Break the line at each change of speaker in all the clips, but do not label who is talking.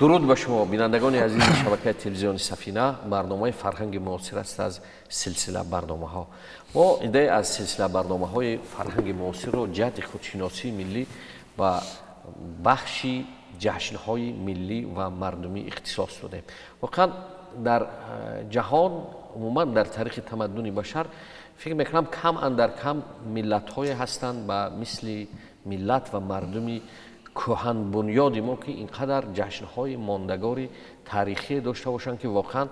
Дуруд ба шумо, бинандагони азизи шабакаи телевизиони Сафина. Барномаи Фарҳанги муосир аст аз силсила барномаҳо. Мо идея аз силсила барномаҳои фарҳанги муосирро ҷиҳати худшиносии миллӣ ба бахши ҷашнҳои миллӣ ва мардумӣ ихтисос додем. Воқеан, дар ҷаҳон, умуман дар таърихи тамаддуни башар, фикр мекунам, кам андар кам миллатҳое ҳастанд ба мисли миллат ва мардуми кӯҳанбунёди мо, ки ин қадар ҷашнҳои мондагори таърихие дошта бошанд, ки воқеан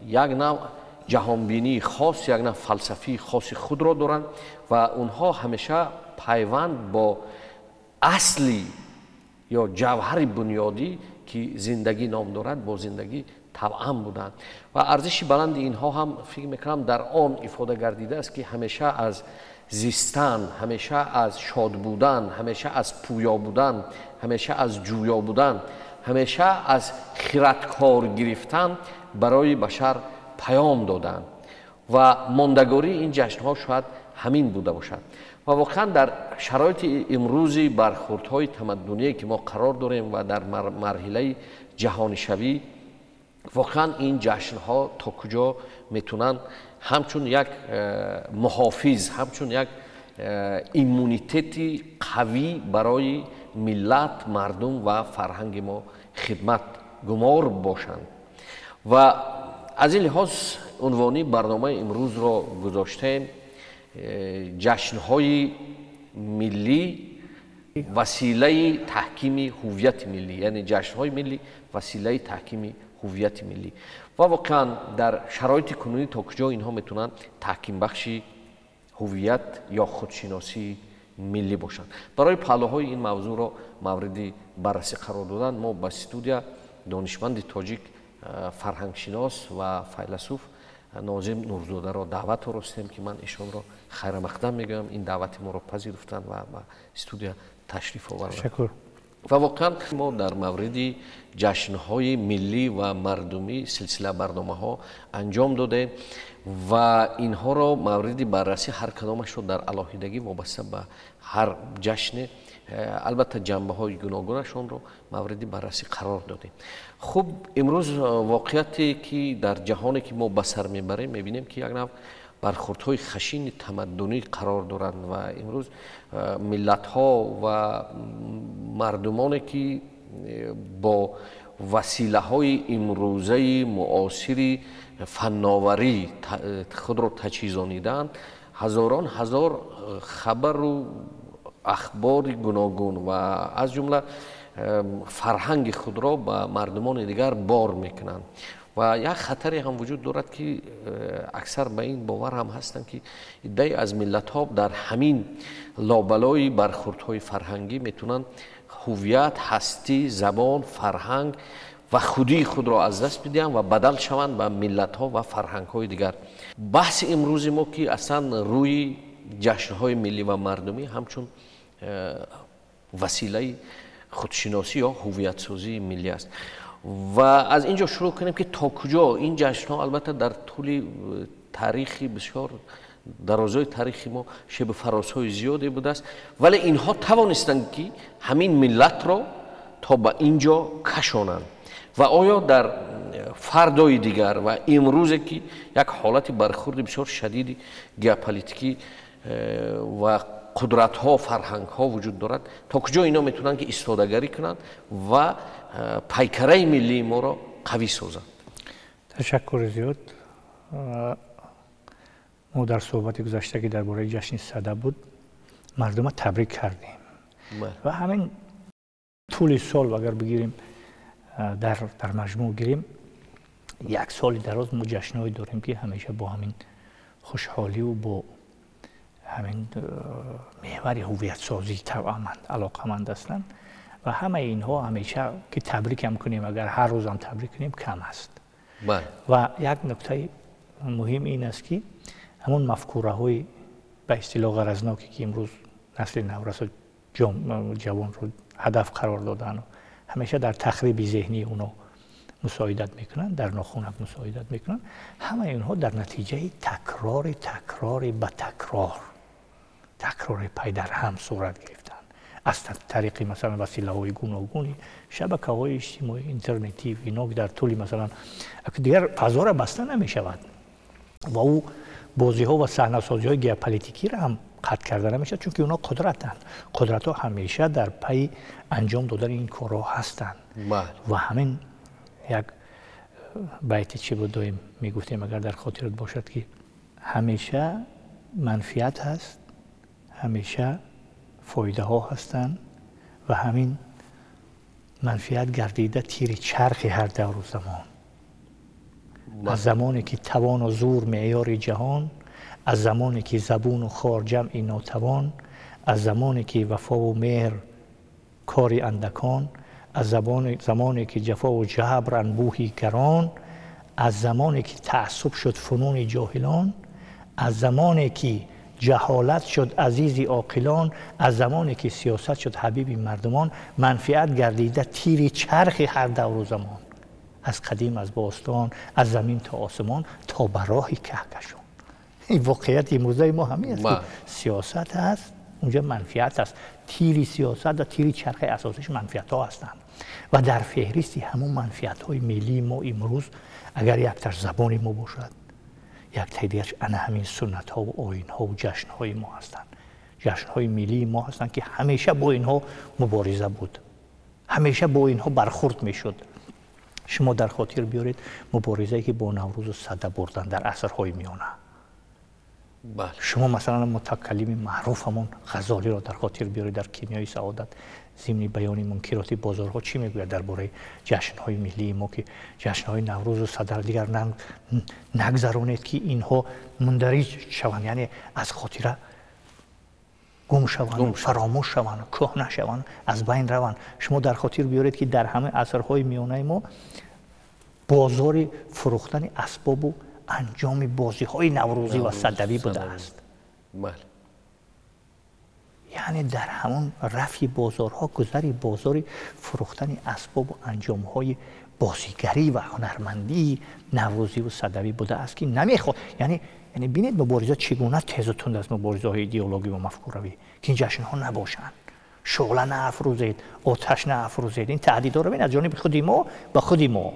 як навъ ҷаҳонбинии хос, як навъ фалсафии хоси худро доранд ва онҳо ҳамеша пайванд бо асли ё ҷавҳари бунёдӣ, ки зиндагӣ ном дорад, бо зиндагӣ тавъам буданд. Ва арзиши баланди инҳо ҳам, фикр мекунам, дар он ифода гардидааст, ки ҳамеша аз зистан, ҳамеша аз шод будан, ҳамеша аз пӯё будан, ҳамеша аз ҷӯё будан, ҳамеша аз хираткор гирифтан барои башар паём доданд. Ва мондагории ин ҷашнҳо шояд ҳамин буда бошад. Ва воқеан, дар шароити имрӯзи бархурдҳои тамаддуние, ки мо қарор дорем, ва дар марҳилаи ҷаҳонишавӣ, воқеан ин ҷашнҳо то куҷо метавонанд ҳамчун як муҳофиз, ҳамчун як иммунитети қавӣ барои миллат, мардум ва фарҳанги мо хидмат гумор бошанд? Ва аз ин лиҳоз унвони барномаи имрӯзро гузоштаем «Ҷашнҳои миллӣ василаи таҳкими ҳуввияти миллӣ», яъне ҷашнҳои миллӣ василаи таҳкими ҳуввияти миллӣ. Ва воқеан, дар шароити кунунӣ то куҷо инҳо метавонанд таҳкимбахши ҳуввият ё худшиносии миллӣ бошанд? Барои паҳлӯҳои ин мавзӯъро мавриди баррасӣ қарор додан мо ба студия донишманди тоҷик, фарҳангшинос ва файласуф Нозим Нурзодаро даъват оростем, ки ман ишонро хайрамақдам мегӯям, ин даъвати моро пазируфтанд ва ба студия ташриф оварданд. Ва воқеан, мо дар мавриди ҷашнҳои миллӣ ва мардумӣ силсила барномаҳо анҷом додем ва инҳоро мавриди баррасӣ, ҳар кадомашро дар алоҳидагӣ, вобаста ба ҳар ҷашне, албатта, ҷанбаҳои гуногунашонро мавриди баррасӣ қарор додем. Хуб, имрӯз воқеияте, ки дар ҷаҳоне, ки мо ба сар мебарем, мебинем, ки як нав бархурдҳои хашини тамаддунӣ қарор доранд ва имрӯз миллатҳо ва мардумоне, ки бо василаҳои имрӯзаи муосири фанноварӣ худро таҷҳизонидаанд, ҳазорон ҳазор хабару ахбори гуногун ва аз ҷумла фарҳанги худро ба мардумони дигар бор мекунанд. Ва як хатаре ҳам вуҷуд дорад, ки аксар ба ин бовар ҳам ҳастанд, ки иддае аз миллатҳо дар ҳамин лобалои бархурдҳои фарҳангӣ метавонанд ҳуввият, ҳастӣ, забон, фарҳанг ва худии худро аз даст бидиҳанд ва бадал шаванд ба миллатҳо ва фарҳангҳои дигар. Баҳси имрӯзи мо, ки аслан рӯи ҷашнҳои миллӣ ва мардумӣ ҳамчун василаи худшиносӣ ё ҳуввиятсозии миллӣ аст, ва аз ин ҷо шурӯъ кунем, ки то куҷо ин ҷашнҳо, албатта, дар тӯли таърихи бисёр дарозои таърихи мо шебу фарозҳои зиёде будааст, вале инҳо тавонистанд, ки ҳамин миллатро то ба ин ҷо кашонанд. Ва оё дар фардои дигар ва имрӯзе, ки як ҳолати бархурди бисёр шадиди геополитикӣ ва қудратҳо, фарҳангҳо вуҷуд дорад, то куҷо ино метавонанд, ки истодагарӣ кунанд ва пайкараи миллии моро қавӣ созанд?
Ташаккури зиёд. Мо дар суҳбати гузашта, ки дар бораи ҷашни Сада буд, мардума табрик кардем. Ва ҳамин тӯли сол, агар бигирем, дар маҷмӯъ гирем, як соли дароз мо ҷашнҳое дорем, ки ҳамеша бо ҳамин хушҳоливу бо ҳамин меҳвари ҳуввиятсозӣ тавъаманд, алоқаманд ҳастанд. Ва ҳамаи инҳо ҳамеша ки табрикам кунем, агар ҳар рӯзам табрик кунем, кам аст. Ва як нуктаи муҳим ин аст, ки ҳамон мафкураҳои ба истилоҳ ғаразноке, ки имрӯз насли наврасу ҷавонро ҳадаф қарор додану ҳамеша дар тахриби зеҳнии оно мусоидат мекунанд, дар нохунак мусоидат мекунанд, ҳамаи инҳо дар натиҷаи такрори, такрори ба такрор, такрори пайдарҳам сурат гирифтанд. Аз тариқи масалан василаҳои гуногуни шабакаҳои иҷтимоӣ, интернетӣ, ино дар тӯли масалан дигар фазора баста намешавад ва ӯ бозиҳо ва саҳнасозиҳои геополитикиро ҳам қатъ карда намешавад, чунки онҳо қудратанд. Қудратҳо ҳамеша дар пайи анҷом додани ин корҳо ҳастанд. Ва ҳамин як байти чӣ буд доим мегуфтем, агар дар хотират бошад, ки ҳамеша манфиат ҳаст, ҳамеша фоидаҳо ҳастанд ва ҳамин манфиат гардида тири чархи ҳар давру замон. Аз замоне ки тавону зур меъёри ҷаҳон, аз замоне ки забуну хор ҷамъи нотавон, аз замоне ки вафову меҳр кори андакон, аз замоне ки ҷафову ҷабр анбӯҳи гарон, аз замоне ки таассуб шуд фунуни ҷоҳилон, аз замоне ки ҷаҳолат шуд азизи оқилон, аз замоне ки сиёсат шуд ҳабиби мардумон, манфиат гардида тири чархи ҳар давру замон. Аз қадим аз бостон, аз замин то осмон, то ба роҳи каҳкашон. Ин воқеияти имрӯзаи мо ҳамин аст, ки сиёсат ҳаст, унҷа манфиат аст. Тири сиёсат ва тири чархи асосиш манфиатҳо ҳастанд. Ва дар феҳристи ҳамон манфиатҳои миллии мо имрӯз агар якташ забони мо бошад, яктаи дигараш ана ҳамин суннатҳо ва оинҳо ва ҷашнҳои мо ҳастанд. Ҷашнҳои миллии мо ҳастанд, ки ҳамеша бо инҳо мубориза буд, ҳамеша бо инҳо бархурд мешуд. Шумо дар хотир биёред муборизае ки бо Наврӯзу Сада бурдан дар асрҳои миёна. Шумо масалан мутакаллими маъруфамон Ғазолиро дар хотир биёред дар Кимиёи саодат зимни баёни мункироти бозорҳо чӣ мегӯяд дар бораи ҷашнҳои миллии мо, ки ҷашнҳои Наврӯзу Садаро дигар нагзаронед, ки инҳо мундариҷ шаванд, яъне аз хотира гум шаванд, фаромӯш шаванд, кӯҳна шаванд, аз байн раванд. Шумо дар хотир биёред, ки дар ҳамаи асрҳои миёнаи мо бозори фурӯхтани асбобу анҷоми бозиҳои наврӯзӣ ва садавӣ будааст. Яъне дар ҳамон рафи бозорҳо гузари бозори фурӯхтани асбобу анҷомҳои бозигарӣ ва ҳунармандии наврӯзиву садавӣ будааст, ки намехоҳ, яъне бинед мубориза чӣ гуна тезу тунд аст, муборизаҳои идеологӣ ва мафкуравӣ, ки ин ҷашнҳо набошанд, шӯъла наафрӯзед, оташ наафрӯзед. Ин таҳдидҳоро бинед аз ҷониби худи мо ба худи мо.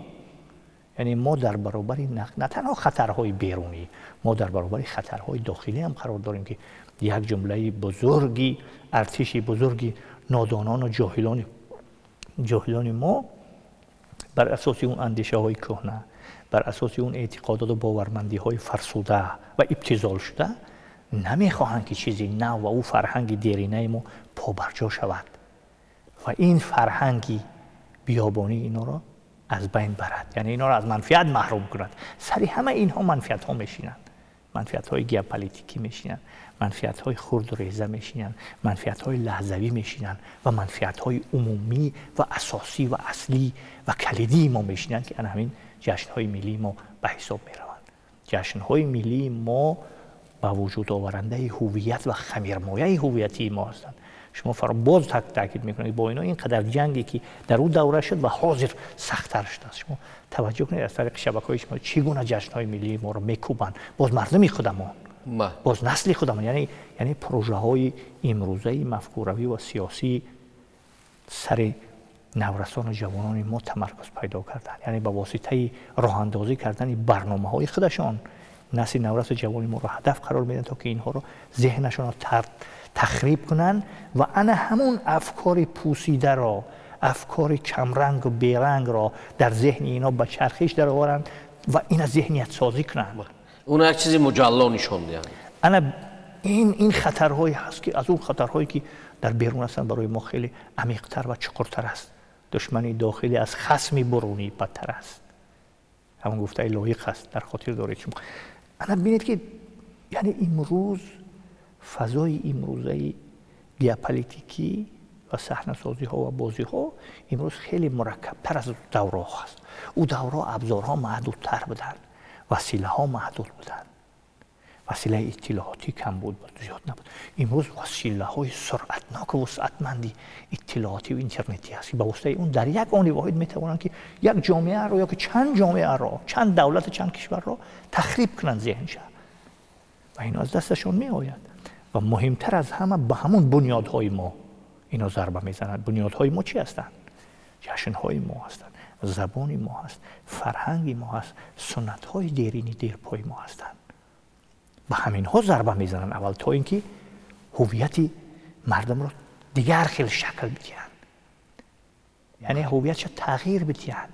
Яъне мо дар баробари на танҳо хатарҳои берунӣ, мо дар баробари хатарҳои дохилӣ ҳам қарор дорем, ки як ҷумлаи бузурги артиши бузурги нодонону ҷоҳилони мо бар асоси он андешаҳои кӯҳна, бар асоси он эътиқодоту бовармандиҳои фарсуда ва ибтизолшуда намехоҳанд, ки чизи нав ва ӯ фарҳанги деринаи мо побарҷо шавад ва ин фарҳанги биёбонии инҳоро аз байн барад, яъне инҳоро аз манфиат маҳрум кунад. Сари ҳама инҳо манфиатҳо мешинанд, манфиатҳои геополитикӣ мешинанд, манфиатҳои хурду реза мешинанд, манфиатҳои лаҳзавӣ мешинанд ва манфиатҳои умумӣ ва асосӣ ва аслӣ ва калидии мо мешинанд, ки ана ҳамин ҷашнҳои миллии мо ба ҳисоб мераванд. Ҷашнҳои миллии мо ба вуҷуд оварандаи ҳувият ва хамирмояи ҳувиятии мо ҳастанд. Шумо боз таъкид мекунед, бо ино ин қадар ҷанге ки дар ӯ давра шуд ва ҳозир сахттар шудааст. Шумо таваҷҷӯҳ кунед аз тариқи шабакаҳои иҷтимоӣ чӣ гуна ҷашнҳои миллии моро мекӯбанд, боз мардуми худамон, боз насли худамон, яъне прожаҳои имрӯзаи мафкуравӣ ва сиёсӣ сари наврасону ҷавонони мо тамаркуз пайдо карданд, яъне ба воситаи роҳандозӣ кардани барномаҳои худашон насли наврасу ҷавони моро ҳадаф қарор медиҳанд, то ки инҳоро зеҳнашонро тахриб кунанд ва ана ҳамон афкори пӯсидаро, афкори камрангу берангро дар зеҳни инҳо ба чархиш дароваранд ва ина зеҳниятсозӣ кунанд.
Уна як чизи муҷалло нишон диҳанд.
Ана ин хатарҳое ҳаст, ки аз он хатарҳое ки дар берун ҳастанд барои мо хеле амиқтар ва чуқуртар аст. Душмани дохилӣ аз хасми бурунӣ бадтар аст. Ҳамон гуфтаи лоиқ аст, дар хотир доред шумо. Ана бинед, ки яъне имрӯз фазои имрӯзаи геополитикӣ ва саҳнасозиҳо ва бозиҳо имрӯз хеле мураккабтар аз давраҳо аст. Ӯ давраҳо абзорҳо маҳдудтар буданд, василаҳо маҳдуд буданд, василаи иттилоотӣ кам буд, зиёд набуд. Имрӯз василаҳои суръатноку вусъатманди иттилоотӣ ва интернетӣ ҳаст, ки ба воситаи он дар як они воҳид метавонанд, ки як ҷомеаро ё ки чанд ҷомеаро, чанд давлату чанд кишварро тахриб кунанд зеҳнша, ва ино аз дасташон меояд. Ва муҳимтар аз ҳама ба ҳамон бунёдҳои мо, اینا ضربه میزنند. بنیادهای ما چی هستند؟ جشنهای ما هستند، زبان ما هست، فرهنگ ما هست، سنت‌های دیرینی دیرپای ما هستند. به همینها ضربه میزنند اول تا اینکه هویت مردم رو دیگر خیلی شکل بدهند، یعنی هویتش تغییر بدهند،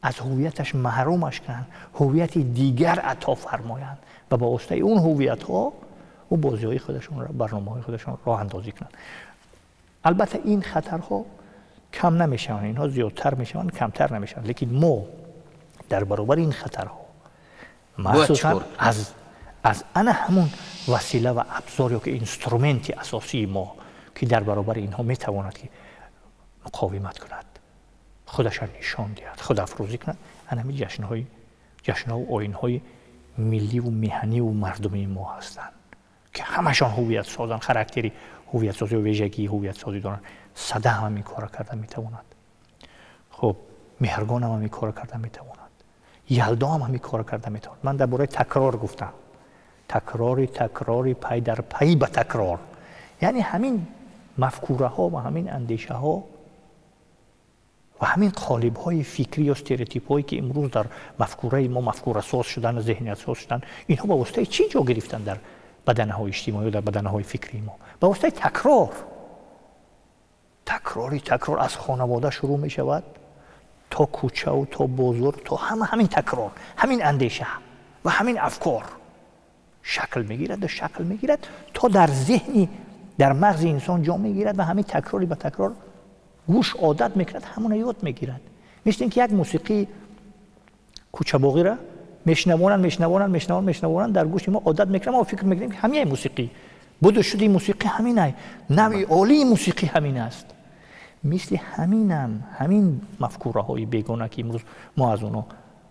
از هویتش محرومش کنند، هویت دیگر عطا فرمایند و با واسطه اون هویت ها او بازی های خودشون را، برنامه های خودشون راه اندازی کنند. البته این خطرها کم نمیشوند، اینها زیادتر میشوند، کمتر نمیشوند، لیکن ما در برابر این خطرها مخصوصا از انا همون وسیله و ابزار یا که instrument اساسی ما که در برابر اینها میتواند که مقاومت کند، خودش نشان دهد، خود افروزی کند، انا جشن‌ها و آیین‌های ملی و میهنی و مردمی ما هستند که همشان هویت سازن، خاراکتری هویت سازی و ویژگی هویت سازی دارن. سده هم این کار کرده میتواند، خب مهرگان هم این کار کرده میتواند، یلدا هم این کار کرده میتواند. من درباره تکرار گفتم، تکراری تکراری پی در پی به تکرار، یعنی همین مفکوره ها و همین اندیشه ها و همین قالب های فکری یا stereotype هایی که امروز در مفکوره ما مفکوره ساز شدن و ذهنیت ساز شدن، اینها با واسطه چی جا گرفتن در بدنه های اجتماعی و در بدنه های فکری ما؟ با واسطه تکرار، تکراری تکرار از خانواده شروع می شود تا کوچه و تا بازار، تا همه همین تکرار، همین اندیشه و همین افکار شکل میگیرد و شکل میگیرد تا در ذهنی، در مغز انسان جا میگیرد و همین تکراری به تکرار گوش عادت میکند، همون یاد میگیرد. مثل اینکه یک موسیقی کوچه باغی را میشنوانند میشنوانند میشنوانند میشنوانند، در گوش ما عادت میکنه، ما فکر میکنیم که همین موسیقی بود شده، این موسیقی همینه، نوع عالی موسیقی همین است. مثل همینم همین مفکوره های بیگانه که امروز ما از اونها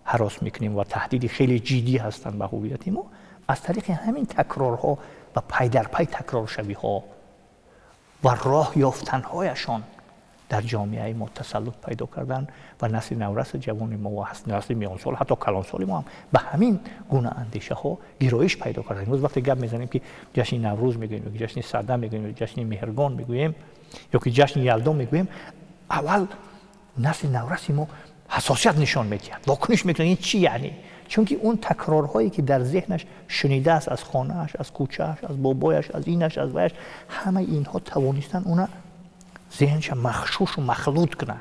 هراس میکنیم و تهدید خیلی جدی هستند به هویت ما، از طریق همین تکرارها و پی در پی تکرار شوی ها و راه یافتنهایشان در جامعه ما تسلط پیدا کردن و نسل نورس جوان ما و نسل میانسال حتی کلانسال ما هم به همین گونه اندیشه ها گرایش پیدا کردن. امروز وقتی گپ میزنیم که جشن نوروز میگوییم، یا جشن سده میگوییم، یا جشن مهرگان میگوییم، یا که جشن یلدا میگوییم، اول نسل نورس ما حساسیت نشان میدهد، واکنش میکنه، این چی یعنی؟ چون که اون تکرارهایی که در ذهنش شنیده است از خانه‌اش، از کوچه‌اش، از بابایش، از اینش، از ویش، همه اینها توانستن اون ذهنش مخشوش و مخلوط کنن،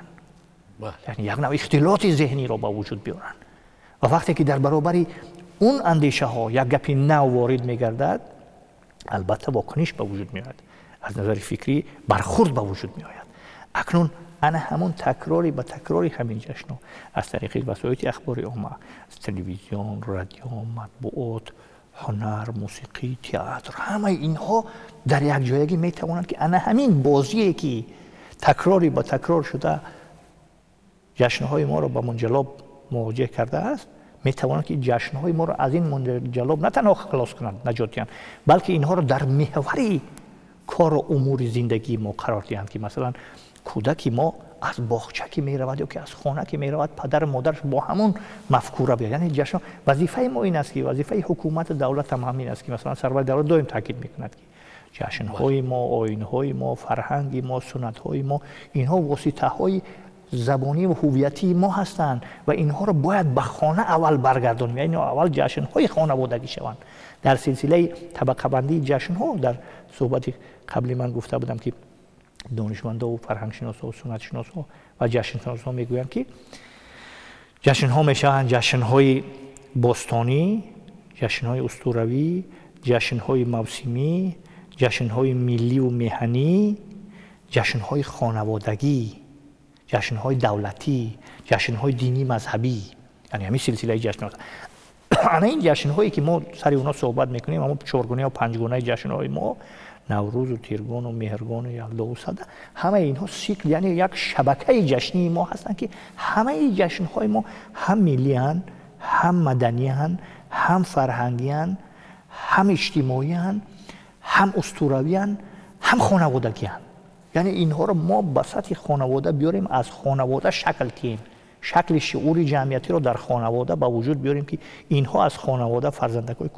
یعنی یک نوع اختلاط ذهنی را به وجود بیارن. و وقتی که در برابر اون اندیشه ها یک گپی نو وارد میگردد، البته واکنش به وجود میآید، از نظر فکری برخورد به وجود میآید. اکنون انا همون تکراری به تکراری همین جشنو از طریق وسایل اخباری عامه، از تلویزیون، رادیو، مطبوعات، هنر، موسیقی، تئاتر، همه اینها در یک جایگی میتوانند که انا همین بازیه که تکراری با تکرار شده جشنهای ما را با منجلاب مواجه کرده است، میتوانند که جشنهای ما را از این منجلاب نه تنها خلاص کنند، نجات دهند، بلکه اینها را در محوری کار و امور زندگی ما قرار دهند که مثلا کودکی ما از باغچه که میرود یا که از خانه که میرود، پدر مادرش با همون مفکوره بیاد. یعنی جشن وظیفه ما این است که وظیفه حکومت دولت هم همین است که مثلا سرور دولت دائم تاکید میکند که جشن‌های ما، آیین‌های ما، فرهنگ ما، سنت‌های ما، اینها واسطه‌های زبانی و هویتی ما هستند و اینها رو باید به خانه اول برگردانیم. یعنی اول جشن‌های خانوادگی شوند. در سلسله طبقه بندی جشن‌ها در صحبت قبلی من گفته بودم که دانشمندا و فرهنگشناسا و سنتشناسا و جشنشناسا میگویند که جشن‌ها میشوند جشن‌های باستانی، جشن‌های اسطوره‌ای، جشن‌های موسمی، جشن‌های ملی و میهنی، جشن‌های خانوادگی، جشن‌های دولتی، جشن‌های دینی مذهبی. یعنی همین سلسله جشن‌ها. انا این جشن‌هایی که ما سر اونا صحبت میکنیم، اما چهارگونه یا پنجگونه جشن‌های ما، نوروز و تیرگان و مهرگان و یلدا و سده، همه اینها سیکل، یعنی یک شبکه جشنی ما هستند که همه جشن‌های ما هم ملی هستند، هم مدنی هستند، هم فرهنگی هستند، هم اجتماعی هستند، هم اسطوره‌ای هستند، هم خانوادگی هستند. یعنی اینها رو ما به سطح خانواده بیاریم، از خانواده شکل تیم، شکل شعور جمعیتی رو در خانواده به وجود بیاریم که اینها از خانواده فرزندکای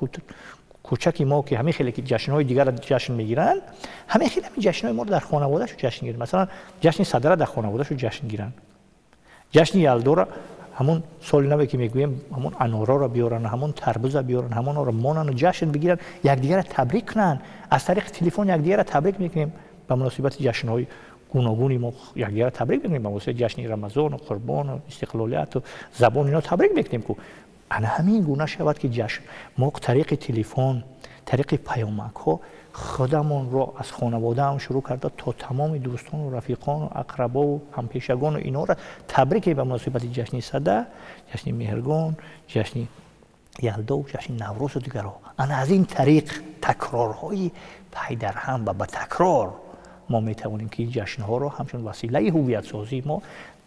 кӯчаки мо, ки ҳамин хеле ки ҷашнҳои дигарро ҷашн мегиранд, ҳамин хеле ҳамин ҷашнҳои моро дар хонаводашу ҷашн гиранд. Масалан, ҷашни Садара дар хонаводашу ҷашн гиранд, ҷашни Ялдора, ҳамон соли наве ки мегӯем, ҳамон анорро биёранд, ҳамон тарбуза биёранд, ҳамонро монанд, ҷашн бигиранд, якдигарро табрик кунанд. Аз тариқи телефон якдигарро табрик мекунем ба муносибати ҷашнҳои гуногуни мо, якдигарро табрик мекунем ба муносибати ҷашни Рамазону Қурбону истиқлолияту забон, ино табрик мекунем ку. Ана ҳамин гуна шавад, ки ҷашн мо тариқи телефон, тариқи паёмакҳо худамонро аз хонаводаам шурӯъ карда то тамоми дӯстону рафиқону ақрабову ҳампешагону инҳоро табрик ба муносибати ҷашни Сада, ҷашни Меҳргон, ҷашни Ялдов, ҷашни Наврӯзу дигарҳо. Ана аз ин тариқ такрорҳои пайдарҳам ва ба такрор мо метавонем, ки ин ҷашнҳоро ҳамчун василаи ҳуввиятсозии мо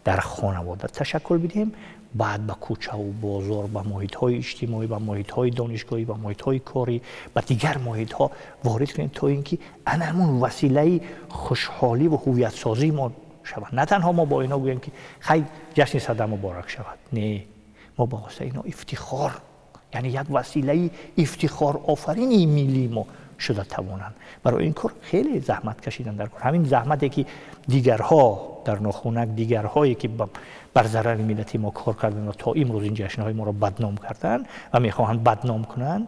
дар хонавода ташаккул бидиҳем, баъд ба кӯчаву бозор, ба муҳитҳои иҷтимоӣ, ба муҳитҳои донишгоҳӣ, ба муҳитҳои корӣ, ба дигар муҳитҳо ворид кунем, то ин ки ана ҳамун василаи хушҳолӣ ва ҳуввиятсозии мо шавад. На танҳо мо бо ино гӯем, ки хай, ҷашни Сада муборак шавад, не, мо ба воситаи ино ифтихор, яъне як василаи ифтихорофарини миллии мо шуда тавонанд. Барои ин кор хеле заҳмат кашидан дар кор. Ҳамин заҳмате ки дигарҳо дар нохунак, дигарҳое ки бар зарари миллати мо кор карданд ва то имрӯз ин ҷашнҳои моро бадном карданд ва мехоҳанд бадном кунанд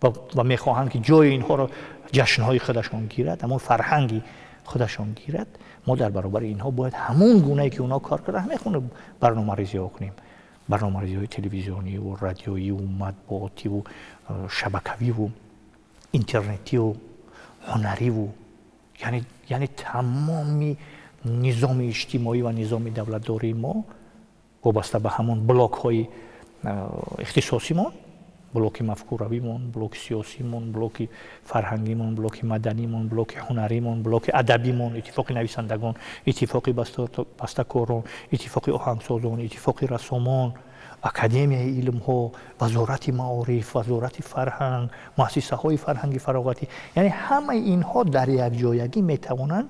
ва мехоҳанд, ки ҷои инҳоро ҷашнҳои худашон гирад, ҳамон фарҳанги худашон гирад, мо дар баробари инҳо бояд ҳамон гунае ки онҳо кор карданд, ҳамин гуна барномарезиҳо кунем, барномарезиҳои телевизиониву радиоиву матбуотиву шабакавиву интернетиву ҳунариву, яъне тамоми низоми иҷтимоӣ ва низоми давлатдории мо вобаста ба ҳамон блокҳои ихтисосимон, блоки мафкуравимон, блоки сиёсимон, блоки фарҳангимон, блоки маданимон, блоки ҳунаримон, блоки адабимон, иттифоқи нависандагон, иттифоқи бастакорон, иттифоқи оҳангсозон, иттифоқи рассомон, Академияи илмҳо, Вазорати маориф, Вазорати фарҳанг, муассисаҳои фарҳанги фароғатӣ, яъне ҳамаи инҳо дар якҷоягӣ метавонанд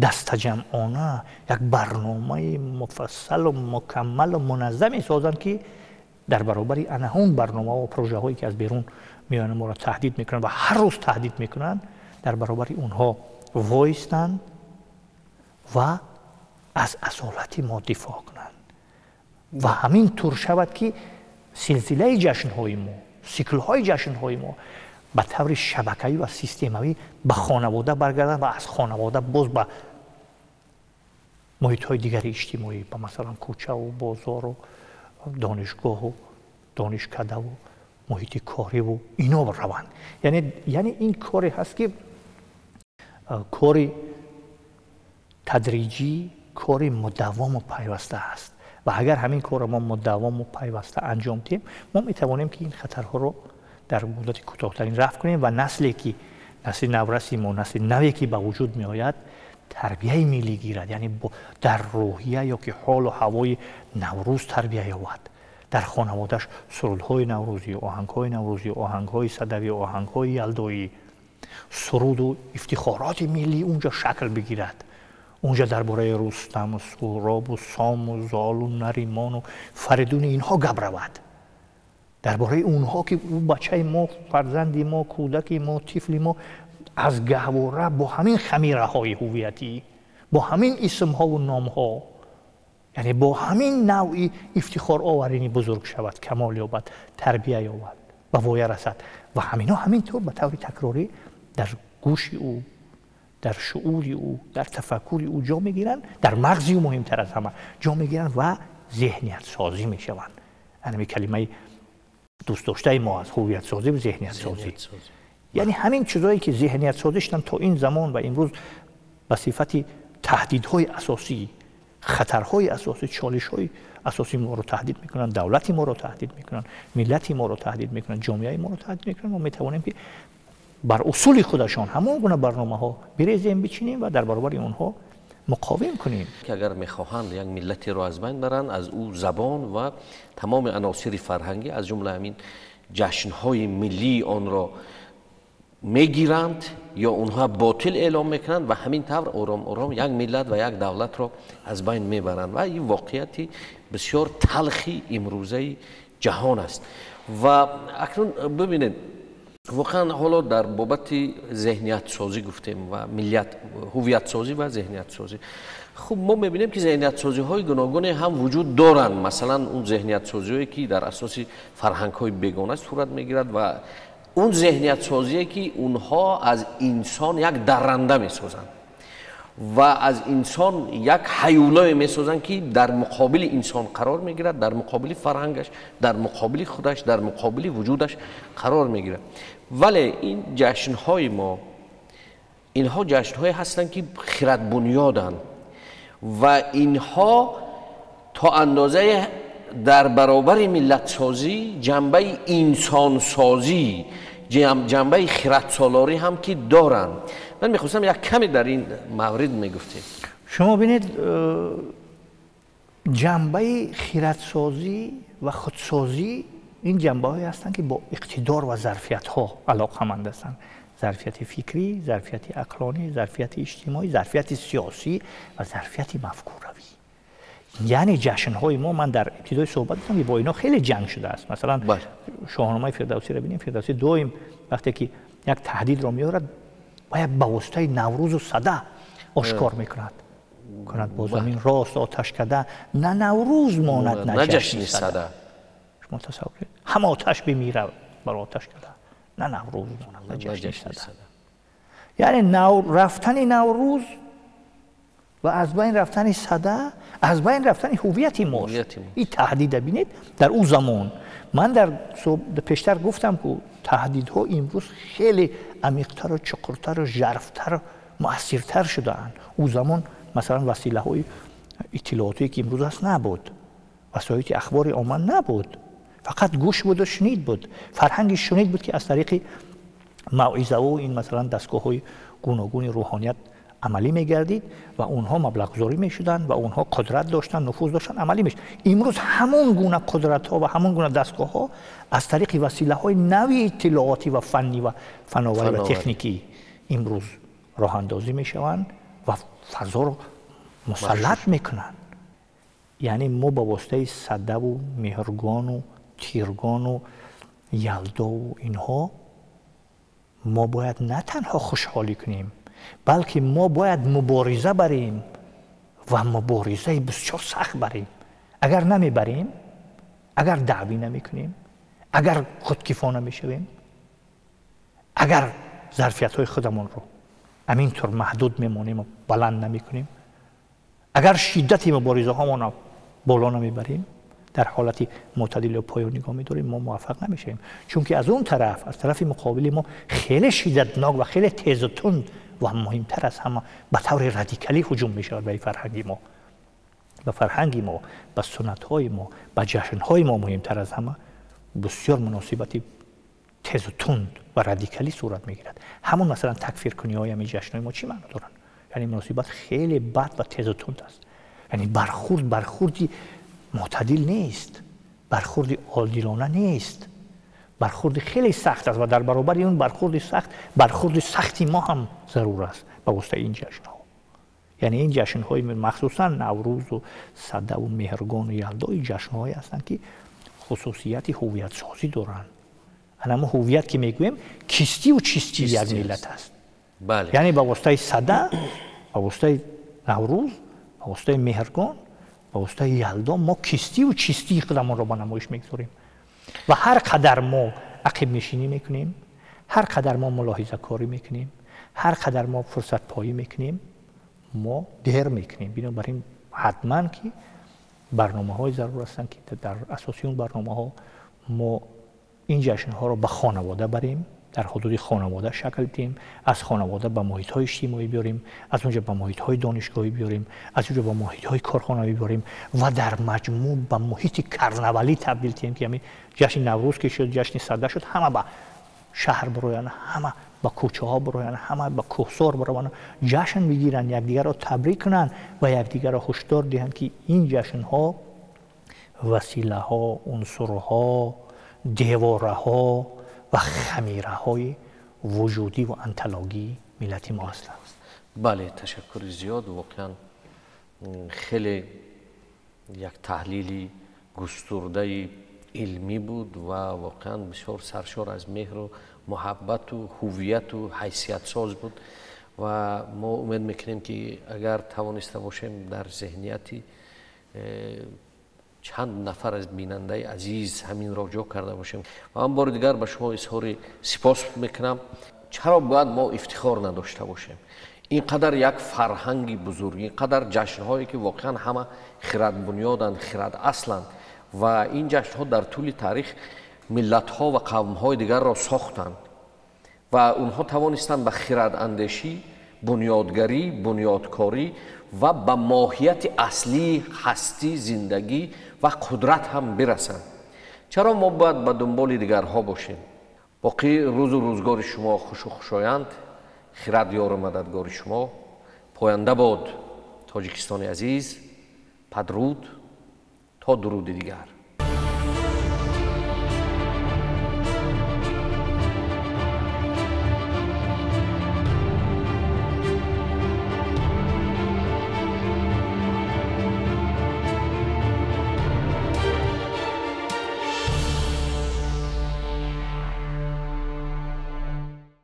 дастаҷамъона як барномаи муфассалу мукаммалу муназзаме созанд, ки дар баробари ана ҳун барномаҳо ва прожаҳое ки аз берун меоянд, моро таҳдид мекунанд ва ҳар рӯз таҳдид мекунанд, дар баробари онҳо воистанд ва аз асолати мо дифоъ кунанд. Ва ҳамин тур шавад, ки силсилаи ҷашнҳои мо, сиклҳои ҷашнҳои мо ба таври шабакавӣ ва системавӣ ба хонавода баргарданд ва аз хонавода боз ба муҳитҳои дигари иҷтимоӣ, ба масалан кӯчаву бозору донишгоҳу донишкадаву муҳити кориву ино раванд. Яъне ин коре ҳаст, ки кори тадриҷӣ, кори мудаввому пайваста аст. Ва агар ҳамин корро мо мудаввому пайваста анҷом диҳем, мо метавонем, ки ин хатарҳоро дар муддати кӯтоҳтарин рафъ кунем ва насле ки насли навраси мо, насли наве ки ба вуҷуд меояд, тарбияи миллӣ гирад, яъне дар рӯҳия ё ки ҳолу ҳавои Наврӯз тарбия ёбад, дар хонаводааш сурудҳои наврӯзӣ, оҳангҳои наврӯзӣ, оҳангҳои садавӣ, оҳангҳои ялдоӣ, суруду ифтихороти миллӣ унҷо шакл бигирад. Унҷо дар бораи Рустаму Суҳробу Сому Золу Наримону Фаридуни инҳо гап равад, дар бораи онҳо, ки ӯ бачаи мо, фарзанди мо, кӯдаки мо, тифли мо аз гаҳвора бо ҳамин хамираҳои ҳуввиятӣ, бо ҳамин исмҳову номҳо, яъне бо ҳамин навъи ифтихороваринӣ бузург шавад, камол ёбад, тарбия ёбад, ба воя расад. Ва ҳаминҳо ҳамин тур ба таври такрорӣ дар гӯши ӯ, дар шуури ӯ, дар тафаккури ӯ ҷо мегиранд, дар мағзи ӯ, муҳимтар аз ҳама, ҷо мегиранд ва зеҳниятсозӣ мешаванд. Ҳамин калимаи дӯстдоштаи мо аст: ҳуввиятсозӣ ва зеҳниятсозӣ. Яъне ҳамин чизое ки зеҳниятсозӣ шуданд то ин замон ва имрӯз ба сифати таҳдидҳои асосӣ, хатарҳои асосӣ, чолишҳои асосӣ моро таҳдид мекунанд, давлати моро таҳдид мекунанд, миллати моро таҳдид мекунанд, ҷомеаи моро таҳдид мекунанд, мо метавонем, ки бар усули худашон ҳамон гуна барномаҳо бирезем, бичинем ва дар баробари онҳо муқовим кунем.
Ки агар мехоҳанд як миллатеро аз байн баранд, аз ӯ забон ва тамоми аносири фарҳангӣ, аз ҷумла ҳамин ҷашнҳои миллии онро мегиранд ё онҳо ботил эълом мекунанд ва ҳамин тавр ором ором як миллат ва як давлатро аз байн мебаранд. Ва ин воқеияти бисёр талхи имрӯзаи ҷаҳон аст. Ва акнун бибинед, воқеан ҳоло дар бобати зеҳниятсозӣ гуфтем ва миллият, ҳувиятсозӣ ва зеҳниятсозӣ. Хуб, мо мебинем, ки зеҳниятсозиҳои гуногуне ҳам вуҷуд доранд. Масалан, он зеҳниятсозиҳое, ки дар асоси фарҳангҳои бегона сурат мегирад ва он зеҳниятсозие, ки онҳо аз инсон як дарранда месозанд ва аз инсон як ҳаюлое месозанд, ки дар муқобили инсон қарор мегирад, дар муқобили фарҳангаш, дар муқобили худаш, дар муқобили вуҷудаш қарор мегирад. Вале ин ҷашнҳои мо, инҳо ҷашнҳое ҳастанд, ки хиратбунёданд ва инҳо то андозае дар баробари миллатсозӣ ҷанбаи инсонсозӣ, ҷанбаи хиратсолорӣ ҳам ки доранд. Ман мехостам як каме дар ин маврид мегуфтед.
Шумо бинед, ҷанбаи хиратсозӣ ва худсозӣ ин ҷанбаҳое ҳастанд, ки бо иқтидор ва зарфиятҳо алоқаманд ҳастанд. Зарфияти фикрӣ, зарфияти ақлонӣ, зарфияти иҷтимоӣ, зарфияти сиёсӣ ва зарфияти мафкуравӣ. Яъне ҷашнҳои мо, ман дар ибтидои суҳбат гуфтам, ки бо инҳо хеле ҷанг шудааст. Масалан, Шоҳномаи Фирдавсиро бинем. Фирдавсӣ доим вақте ки як таҳдидро меорад, бояд ба воситаи Наврӯзу Сада ошкор мекунад. Кунад бо замин рост оташкада, на Наврӯз монад, на ҷашни Сада. Шумо тасаввур кунед, ҳама оташ бимира бар оташкада, на Наврӯз монад, на ҷашни Сада. Яъне рафтани Наврӯз ва аз байн рафтани Сада аз байн рафтани ҳувияти мост. Ин таҳдида бинед дар он замон. Ман дар пештар гуфтам, ки таҳдидҳо имрӯз хеле амиқтару чуқуртару жарфтару муассиртар шудаанд. Он замон, масалан, василаҳои иттилоотие, ки имрӯз аст, набуд, васоити ахбори омма набуд, фақат гӯш буду шунид буд, фарҳанги шунид буд, ки аз тариқи мавъизаву ин, масалан, дастгоҳҳои гуногуни рӯҳоният амалӣ мегардид ва онҳо маблағгузорӣ мешуданд ва онҳо қудрат доштанд, нуфуз доштанд, амалӣ мешуд. Имрӯз ҳамон гуна қудратҳо ва ҳамон гуна дастгоҳҳо аз тариқи василаҳои нави иттилоотӣ ва фаннӣ ва фановарӣ ва техникӣ имрӯз роҳандозӣ мешаванд ва фазоро мусаллат мекунанд. Яъне мо ба воситаи Садаву Меҳргону Тиргону Ялдову инҳо мо бояд на танҳо хушҳолӣ кунем, балки мо бояд мубориза барем ва муборизаи бисёр сахт барем. Агар намебарем, агар даъвӣ намекунем, агар худкифо намешавем, агар зарфиятҳои худамонро ҳамин тур маҳдуд мемонем ва баланд намекунем, агар шиддати муборизаҳомонро боло намебарем, дар ҳолати мӯътадил ё поён нигоҳ медорем, мо муваффақ намешавем. Чунки аз он тараф, аз тарафи муқобили мо хеле шиддатнок ва хеле тезу тунд ва муҳимтар аз ҳама ба таври радикалӣ ҳуҷум мешавад ба фарҳанги мо, ба фарҳанги мо, ба суннатҳои мо, ба ҷашнҳои мо. Муҳимтар аз ҳама, бисёр муносибати тезу тунд ва радикалӣ сурат мегирад. Ҳамон, масалан, такфиркуниҳои ҳамин ҷашнҳои мо чӣ маъно доранд? Яъне муносибат хеле бад ва тезу тунд аст. Яъне бархурд, бархурди мӯътадил нест, бархурди одилона нест, бархурди хеле сахт аст ва дар баробари он бархурди сахт, бархурди сахти мо ҳам зарур аст ба воситаи ин ҷашнҳо. Яъне ин ҷашнҳои, махсусан Наврӯзу Садаву Меҳргону Ялдо, ин ҷашнҳое ҳастанд, ки хусусияти ҳувиятсозӣ доранд. Анамо ҳувият, ки мегӯем, кистиву чистии як миллат аст. Яъне ба воситаи Сада, ба воситаи Наврӯз, ба воситаи Меҳргон, ба воситаи Ялдо мо кистиву чистии худамонро ба намоиш мегузорем. Ва ҳар қадар мо ақибнишинӣ мекунем, ҳар қадар мо мулоҳизакорӣ мекунем, ҳар қадар мо фурсатпоӣ мекунем, мо дер мекунем. Бинобар ин ҳатман ки барномаҳои зарур ҳастанд, ки дар асоси он барномаҳо мо ин ҷашнҳоро ба хонавода барем, дар ҳудуди хонавода шакл диҳем, аз хонавода ба муҳитҳои иҷтимоӣ биёрем, аз онҷо ба муҳитҳои донишгоҳӣ биёрем, аз онҷо ба муҳитҳои корхонавӣ биёрем ва дар маҷмӯъ ба муҳити карнавалӣ табдил диҳем, ки ҳамин ҷашни Наврӯз ки шуд, ҷашни Сада шуд, ҳама ба шаҳр бироянд, ҳама ба кӯчаҳо бироянд, ҳама ба кӯҳсор бираванд, ҷашн бигиранд, якдигарро табрик кунанд ва якдигарро ҳушдор диҳанд, ки ин ҷашнҳо василаҳо, унсурҳо, девораҳо ва хамираҳои вуҷудӣ ва онтологии миллати мо ҳастанд.
Бале, ташаккури зиёд. Воқеан хеле як таҳлили густурдаи Илмӣ буд ва воқеан бисёр саршор аз меҳру муҳаббату ҳувияту ҳайсиятсоз буд. Ва мо умед мекунем, ки агар тавониста бошем, дар зеҳнияти чанд нафар аз бинандаи азиз ҳаминро ҷо карда бошем. Ва ман бори дигар ба шумо изҳори сипос мекунам. Чаро бояд мо ифтихор надошта бошем? Ин қадар як фарҳанги бузург, ин қадар ҷашнҳое, ки воқеан ҳама хирадбунёданд, хирад асланд, ва ин ҷашнҳо дар тӯли таърих миллатҳо ва қавмҳои дигарро сохтанд ва онҳо тавонистанд ба хирадандешӣ, бунёдгарӣ, бунёдкорӣ ва ба моҳияти аслии ҳастӣ, зиндагӣ ва қудрат ҳам бирасанд. Чаро мо бояд ба дунболи дигарҳо бошем? Боқӣ рӯзу рӯзгори шумо хушу хушоянд, хирад ёру мададгори шумо. Поянда бод Тоҷикистони азиз. Падруд, то дуруди дигар.